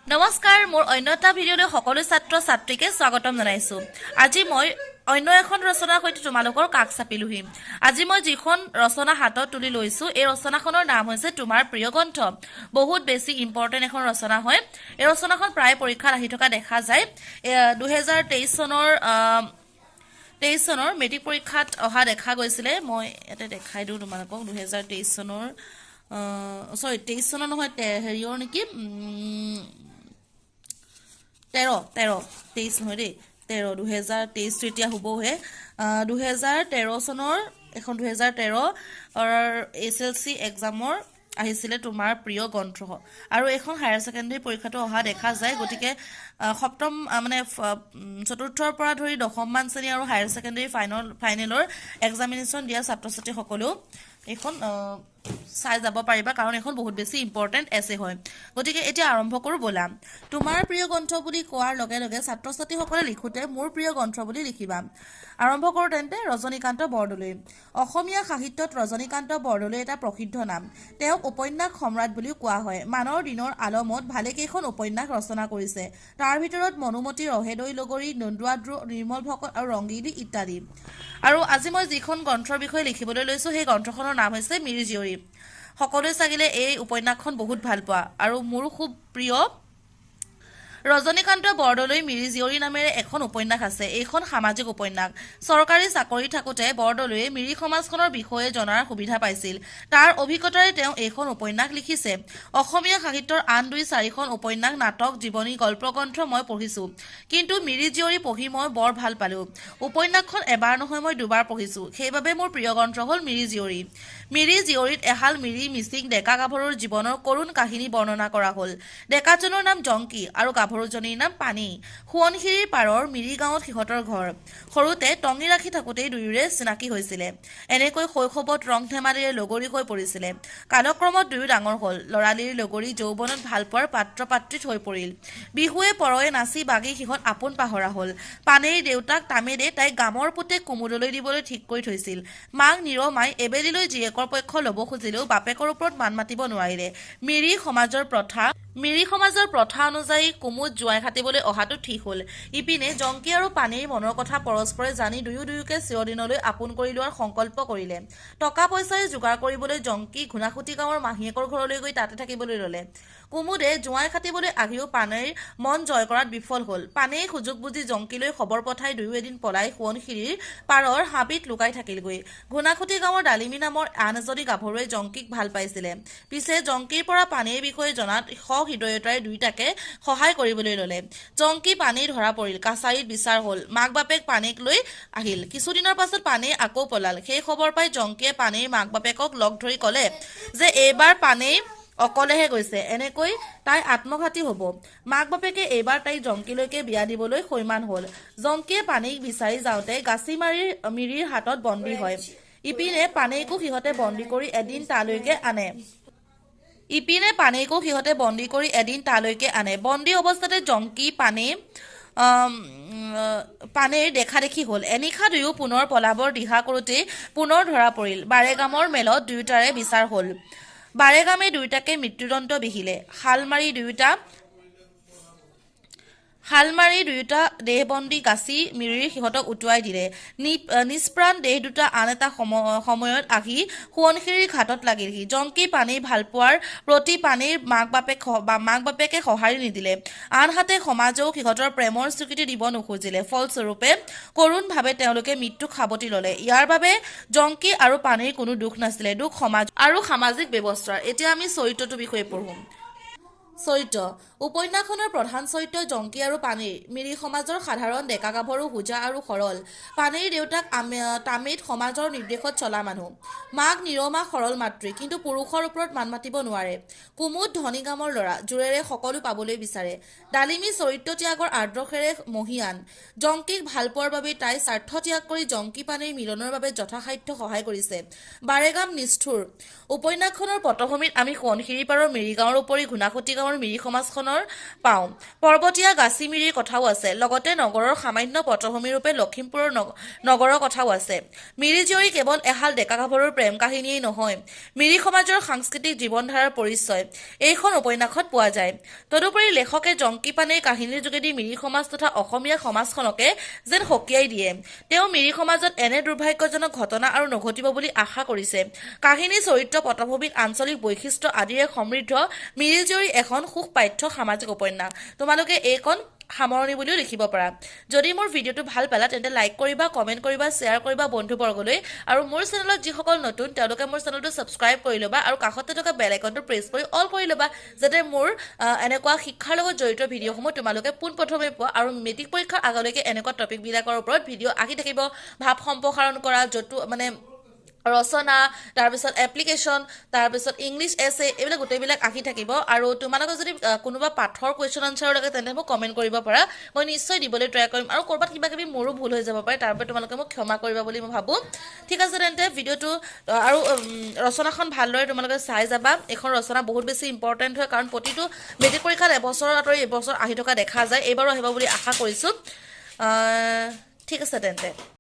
নমস্কাৰ, মোৰ অন্য এটা ভিডিঅ'লৈ সকলো ছাত্ৰ ছাত্ৰীকে স্বাগতম জনাইছোঁ। আজি মই অন্য এখন ৰচনাৰ সৈতে তোমালোকৰ কাষ চাপিলোহি। আজি মই যিখন ৰচনা হাতত তুলি লৈছোঁ, এই ৰচনাখনৰ নাম হৈছে তোমাৰ প্ৰিয় গ্ৰন্থ। বহুত বেছি ইম্পৰ্টেণ্ট এখন ৰচনা হয়। এই ৰচনাখন প্ৰায় পৰীক্ষাত আহি থকা দেখা যায়। 2023 চনৰ 23 চনৰ মেট্ৰিক পৰীক্ষাত অহা দেখা গৈছিলে। মই ইয়াতে দেখাই দিওঁ তোমালোকক। 2023 চনৰ, চৰি, 23 চনৰ নহয়, হেৰিয়ৰ নেকি, 13, 13, 23 নহয় দেই, 13। 2023টো এতিয়া হ'বহে। 2013 চনৰ এখন, 2013 এইচএলচি এক্সামৰ আহিছিলে তোমাৰ প্ৰিয় গ্ৰন্থ। আৰু এইখন হায়াৰ ছেকেণ্ডেৰী পৰীক্ষাটো অহা দেখা যায়। গতিকে সপ্তম মানে চতুৰ্থৰ পৰা ধৰি দশমমান শ্ৰেণী আৰু হায়াৰ ছেকেণ্ডেৰী ফাইনেলৰ এক্সামিনেশ্যন দিয়া ছাত্ৰ ছাত্ৰীসকলেও এইখন চাই যাব পাৰিবা, কাৰণ এইখন বহুত বেছি ইম্পৰ্টেণ্ট এছে হয়। গতিকে এতিয়া আৰম্ভ কৰোঁ ব'লা। তোমাৰ প্ৰিয় গ্ৰন্থ বুলি কোৱাৰ লগে লগে ছাত্ৰ ছাত্ৰীসকলে লিখোঁতে মোৰ প্ৰিয় গ্ৰন্থ বুলি লিখিবা। আৰম্ভ কৰোঁ তেন্তে। ৰজনীকান্ত বৰদলৈ। অসমীয়া সাহিত্যত ৰজনীকান্ত বৰদলৈ এটা প্ৰসিদ্ধ নাম। তেওঁক উপন্যাস সম্ৰাট বুলিও কোৱা হয়। মানৰ দিনৰ আলমত ভালেকেইখন উপন্যাস ৰচনা কৰিছে। তাৰ ভিতৰত মনোমতী, ৰহেদৈ লগৰী, নন্দুৱাদ্ৰো, নিৰ্মল ভকত আৰু ৰংগিলী ইত্যাদি। আৰু আজি মই যিখন গ্ৰন্থৰ বিষয়ে লিখিবলৈ লৈছোঁ, সেই গ্ৰন্থখনৰ নাম হৈছে মিৰি জীয়ৰী। সকলোৱে চাগিলে এই উপন্যাসখন বহুত ভাল পোৱা আৰু মোৰো খুব প্ৰিয়। ৰজনীকান্ত বৰদলৈ মিৰি জীয়ৰী নামেৰে এখন উপন্যাস আছে। এইখন সামাজিক উপন্যাস। চৰকাৰী চাকৰি থাকোঁতে বৰদলৈয়ে মিৰি সমাজখনৰ বিষয়ে জনাৰ সুবিধা পাইছিল। তাৰ অভিজ্ঞতাৰে তেওঁ এইখন উপন্যাস লিখিছে। অসমীয়া সাহিত্যৰ আন দুই চাৰিখন উপন্যাস, নাটক, জীৱনী, গল্পগ্ৰন্থ মই পঢ়িছোঁ। কিন্তু মিৰি জীয়ৰী পঢ়ি মই বৰ ভাল পালোঁ। উপন্যাসখন এবাৰ নহয়, মই দুবাৰ পঢ়িছোঁ। সেইবাবে মোৰ প্ৰিয় গ্ৰন্থ হ'ল মিৰি জীয়ৰী। মিৰি জীয়ৰীত এহাল মিৰি মিচিং ডেকা গাভৰুৰ জীৱনৰ কৰুণ কাহিনী বৰ্ণনা কৰা হ'ল। ডেকাজনৰ নাম জংকী আৰু গাভৰুজনীৰ নাম পানেই। সোৱণশিৰিৰ পাৰৰ মিৰি গাঁৱত সিহঁতৰ ঘৰ। সৰুতে টঙি ৰাখি থাকোঁতেই দুয়োৰে চিনাকি হৈছিলে। এনেকৈ শৈশৱত ৰং ধেমালিৰে লগৰী হৈ পৰিছিলে। কালক্ৰমত দুয়ো ডাঙৰ হ'ল। ল'ৰালিৰ লগৰী যৌৱনত ভালপোৱাৰ পাত্ৰ পাত্ৰীত হৈ পৰিল। বিহুৱে পৰৱে নাচি বাগি সিহঁত আপোন পাহৰা হ'ল। পানেইৰ দেউতাক তামেদে তাইক গামৰ পুতেক কুমুদলৈ দিবলৈ ঠিক কৰি থৈছিল। মাক নিৰমাই এবেলিলৈ জীয়েকৰ পক্ষ ল'ব খুজিলেও বাপেকৰ ওপৰত মাত মাতিব নোৱাৰিলে। মিৰি সমাজৰ প্ৰথা অনুযায়ী কুমুদ জোঁৱাই খাটিবলৈ অহাটো ঠিক হ'ল। ইপিনে জংকী আৰু পানেইৰ মনৰ কথা পৰস্পৰে জানি দুয়ো দুয়োকে চিৰদিনলৈ আপোন কৰি লোৱাৰ সংকল্প কৰিলে। টকা পইচাৰে যোগাৰ কৰিবলৈ জংকী ঘূণাসুঁতি গাঁৱৰ মাহীয়েকৰ ঘৰলৈ গৈ তাতে থাকিবলৈ ল'লে। কুমুদে জোঁৱাই খাটিবলৈ আহিও পানেইৰ মন জয় কৰাত বিফল হ'ল। পানেই সুযোগ বুজি জংকীলৈ খবৰ পঠাই দুয়ো এদিন পলাই সোৱণশিৰিৰ পাৰৰ হাবিত লুকাই থাকিলগৈ। ঘূণাসুঁতি গাঁৱৰ ডালিমী নামৰ আন এজনী গাভৰুৱে জংকীক ভাল পাইছিলে। পিছে জংকীৰ পৰা পানেইৰ বিষয়ে জনাত সহৃদয়তাৰে দুয়োটাকে সহায় কৰিবলৈ ল'লে। জংকী, পানেই ধৰা পৰিল। কাছাৰীত বিচাৰ হ'ল। মাক বাপেক পানেইক লৈ আহিল। কিছুদিনৰ পাছত পানেই আকৌ পলাল। সেই খবৰ পাই জংকীয়ে পানেইৰ মাক বাপেকক লগ ধৰি ক'লে যে এইবাৰ পানেই অকলেহে গৈছে, এনেকৈ তাই আত্মঘাতী হ'ব। মাক বাপেকে এইবাৰ তাইক জংকীলৈকে বিয়া দিবলৈ সৈমান হ'ল। জংকীয়ে পানেইক বিচাৰি যাওঁতে গাছিমাৰীৰ মিৰিৰ হাতত বন্দী হয়। ইপিনে পানেইকো সিহঁতে বন্দী কৰি এদিন তালৈকে আনে। বন্দী অৱস্থাতে জংকী পানেইৰ দেখা দেখি হ'ল। এনিশা দুয়ো পুনৰ পলাবৰ দিহা কৰোঁতেই পুনৰ ধৰা পৰিল। বাৰেগামৰ মেলত দুয়োটাৰে বিচাৰ হ'ল। বাৰেগামে দুয়োটাকে মৃত্যুদণ্ড বিহিলে। শালমাৰি দুয়োটা দেহবন্দী গাছি মিৰিৰ সিহঁতক উটুৱাই দিলে। নিষ্প্ৰাণ দেহ দুটা আন এটা সময়ত আহি সোৱণশিৰিৰ ঘাটত লাগিলহি। জংকী পানেই ভালপোৱাৰ প্ৰতি পানেইৰ মাক বাপেকে সঁহাৰি নিদিলে। আনহাতে সমাজেও সিহঁতৰ প্ৰেমৰ স্বীকৃতি দিব নোখোজিলে। ফলস্বৰূপে কৰুণভাৱে তেওঁলোকে মৃত্যুক সাৱটি ল'লে। ইয়াৰ বাবে জংকী আৰু পানেইৰ কোনো দোষ নাছিলে, দোষ সমাজ আৰু সামাজিক ব্যৱস্থাৰ। এতিয়া আমি চৰিত্ৰটোৰ বিষয়ে পঢ়োঁ। চৰিত্ৰ। উপন্যাসখনৰ প্ৰধান চৰিত্ৰ জংকী আৰু পানেই। মিৰি সমাজৰ সাধাৰণ ডেকা গাভৰু, হোজা আৰু সৰল। পানেইৰ দেউতাক তামেদ সমাজৰ নিৰ্দেশত চলা মানুহ। মাক নিৰমা সৰল মাতৃ, কিন্তু পুৰুষৰ ওপৰত মাত মাতিব নোৱাৰে। কুমুদ ধনী গামৰ ল'ৰা, জোৰেৰে সকলো পাবলৈ বিচাৰে। ডালিমী চৰিত্ৰ ত্যাগৰ আদৰ্শেৰে মহীয়ান। জংকীক ভালপোৱাৰ বাবে তাই স্বাৰ্থ ত্যাগ কৰি জংকী পানেইৰ মিলনৰ বাবে যথাসাধ্য সহায় কৰিছে। বাৰেগাম নিষ্ঠুৰ। উপন্যাসখনৰ পটভূমিত আমি সোৱণশিৰি পাৰৰ মিৰি গাঁৱৰ উপৰি ঘূণাসুঁতি গাঁৱৰ গাঁৱৰ মিৰি সমাজখনৰ পাওঁ। পৰ্বতীয়া গাচি মিৰিৰ কথাও আছে, লগতে নগৰৰ সামান্য পটভূমিৰূপে লখিমপুৰৰ নগৰৰ কথাও আছে। মিৰি জীয়ৰী কেৱল এহাল ডেকা গাভৰুৰ প্ৰেম কাহিনীয়েই নহয়, মিৰি সমাজৰ সাংস্কৃতিক জীৱনধাৰাৰ পৰিচয় এইখন উপন্যাসত পোৱা যায়। তদুপৰি লেখকে জংকী পানেইৰ কাহিনীৰ যোগেদি মিৰি সমাজ তথা অসমীয়া সমাজখনকে যেন সকীয়াই দিয়ে। তেওঁ মিৰি সমাজত এনে দুৰ্ভাগ্যজনক ঘটনা আৰু নঘটিব বুলি আশা কৰিছে। কাহিনী, চৰিত্ৰ, পটভূমিত আঞ্চলিক বৈশিষ্ট্য আদিৰে সমৃদ্ধ মিৰি জীয়ৰী এখন সুখপাঠ্য সামাজিক উপন্যাস। তোমালোকে এইখন সামৰণি বুলিও লিখিব পাৰা। যদি মোৰ ভিডিঅ'টো ভাল পালা, তেন্তে লাইক কৰিবা, কমেণ্ট কৰিবা, শ্বেয়াৰ কৰিবা বন্ধুবৰ্গলৈ আৰু মোৰ চেনেলত যিসকল নতুন, তেওঁলোকে মোৰ চেনেলটো ছাবস্ক্ৰাইব কৰি ল'বা আৰু কাষতে থকা বেল আইকনটো প্ৰেছ কৰি অল কৰি ল'বা, যাতে মোৰ এনেকুৱা শিক্ষাৰ লগত জড়িত ভিডিঅ'সমূহ তোমালোকে পোনপ্ৰথমে পোৱা। আৰু মেট্ৰিক পৰীক্ষাৰ আগলৈকে এনেকুৱা টপিকবিলাকৰ ওপৰত ভিডিঅ' আহি থাকিব। ভাৱ সম্প্ৰসাৰণ কৰা, য'তো মানে ৰচনা, তাৰপিছত এপ্লিকেশ্যন, তাৰপিছত ইংলিছ এছে, এইবিলাক গোটেইবিলাক আহি থাকিব। আৰু তোমালোকৰ যদি কোনোবা পাঠৰ কুৱেশ্যন আনচাৰো লাগে, তেন্তে মোক কমেণ্ট কৰিব পাৰা, মই নিশ্চয় দিবলৈ ট্ৰাই কৰিম। আৰু ক'ৰবাত কিবা কিবি মোৰো ভুল হৈ যাব পাৰে, তাৰ বাবে তোমালোকে মোক ক্ষমা কৰিবা বুলি মই ভাবোঁ। ঠিক আছে তেন্তে, ভিডিঅ'টো আৰু ৰচনাখন ভালদৰে তোমালোকে চাই যাবা। এইখন ৰচনা বহুত বেছি ইম্পৰ্টেণ্ট হয়, কাৰণ প্ৰতিটো মেট্ৰিক পৰীক্ষাত এবছৰৰ আঁতৰি এবছৰ আহি থকা দেখা যায়। এইবাৰো আহিব বুলি আশা কৰিছোঁ। ঠিক আছে তেন্তে।